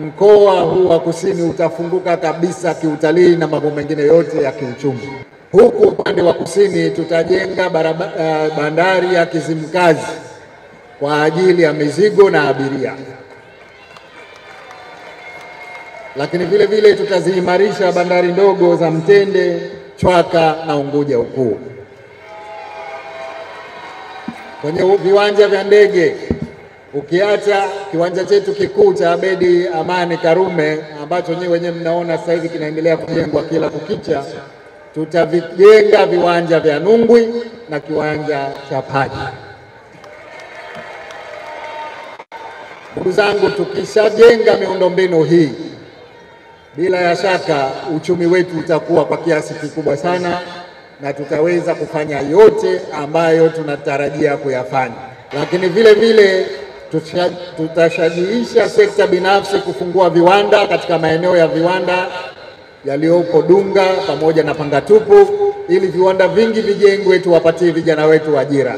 Mkoa huu wa Kusini utafunguka kabisa kiutalii na mambo mengine yote ya kiuchumi. Huku upande wa Kusini tutajenga bandari ya Kizimkazi kwa ajili ya mizigo na abiria. Lakini vile vile tutaziimarisha bandari ndogo za Mtende, Chwaka na Unguja Ukuu. Kwenye viwanja vya ndege, ukiacha kiwanja chetu kikuu cha Abedi Amani Karume ambacho nyinyi wenyewe mnaona sasa hivi kinaendelea kujengwa kila kukicha, tutavijenga viwanja vya Nungwi na kiwanja cha Paji. Ndugu zangu, tukishajenga miundombinu hii, bila ya shaka uchumi wetu utakuwa kwa kiasi kikubwa sana na tutaweza kufanya yote ambayo tunatarajia kuyafanya. Lakini vile vile tutashajiisha sekta binafsi kufungua viwanda katika maeneo ya viwanda yaliyopo Dunga pamoja na Pangatupu, ili viwanda vingi vijengwe, tuwapatie vijana wetu ajira.